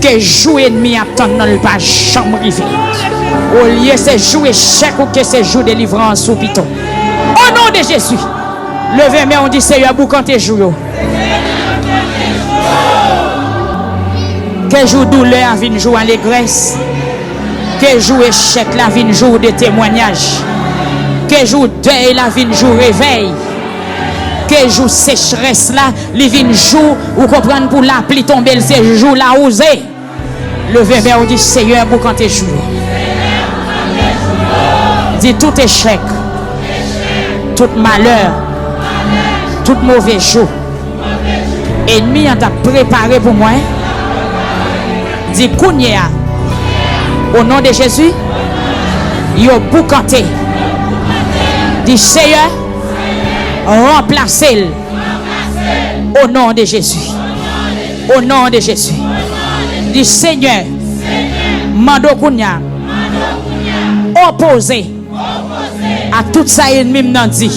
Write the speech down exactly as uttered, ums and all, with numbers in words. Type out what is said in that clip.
Se jou enmi ap tann nan, l pa janm rive. Olye se jou echèk ou, ke se jou delivrans ou pito. O non de Jezi, leve men w, di, Seyè, boukante jou yo. Ke jou doulè a vin jou alegrès. Ke jou echèk la vin jou de temwanyaj. Ke jou dèy la vin jou revèy. Ke jou sechrès la, li vin jou, ou konprann, pou lapli tonbe, l se jou lawouze. Leve men w, di, Seyè, boukante jou yo. Di, tout echèk, tout malè, tout move jou enmi an t ap prepare pou mwen, di, kounye a, o non de Jezi, yo boukante. Di, Seyè, ranplase l. O non de Jezi. O non de Jezi. Di, Senyè, mande w kounye a, opoze a tout sa enmi m nan di.